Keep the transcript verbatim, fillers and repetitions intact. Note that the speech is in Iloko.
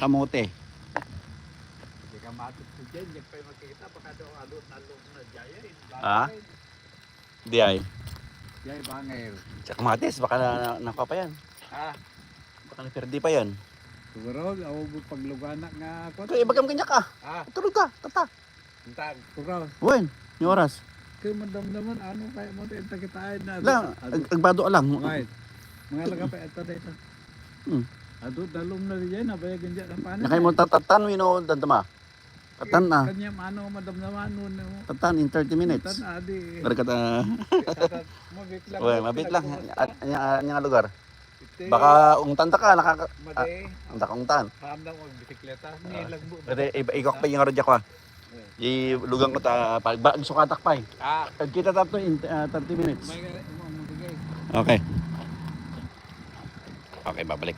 Kamote. Di ka matut ko dyan, di pa makita, baka daw alo na loob na dyan. Ah? Di ay. Dyan, bangil. Sa kamatis, baka na, na, nakuha pa yan. Ah, Baka na perdi pa yan. Siguro, ako paglugana nga ako. Kaya ibagam kanya ka. Ah, Tulog ka, tata. Ang tag, puro. Wen, yung oras. Kaya madamdaman, ano kaya mo tayo takitaan na. Lang, ag- agbado lang. Right. Mga laga pa ito dito. Hmm. Ado dalom na diyan, nabayagan diyan ang panan. Nakay mo tatatan, you know, dadama. Tatan na. Kanya mano, madamdaman, no, no. Tatan in thirty minutes. Tan adi. Barkata. Mabit lang. Uy, mabit lang. Anya, anya nga lugar. Baka ungtan ta ka, nakaka... Madi. Ang takungtan. Hamdam ang bisikleta. Ni lagbo. Pwede, i- igok pa yung radya ko. Ilugang ko ta, pag ba, ang sukatak pa eh. Ah, Kita tayo in uh, thirty minutes. May nga mo mo sige. Okay. Okay, babalik.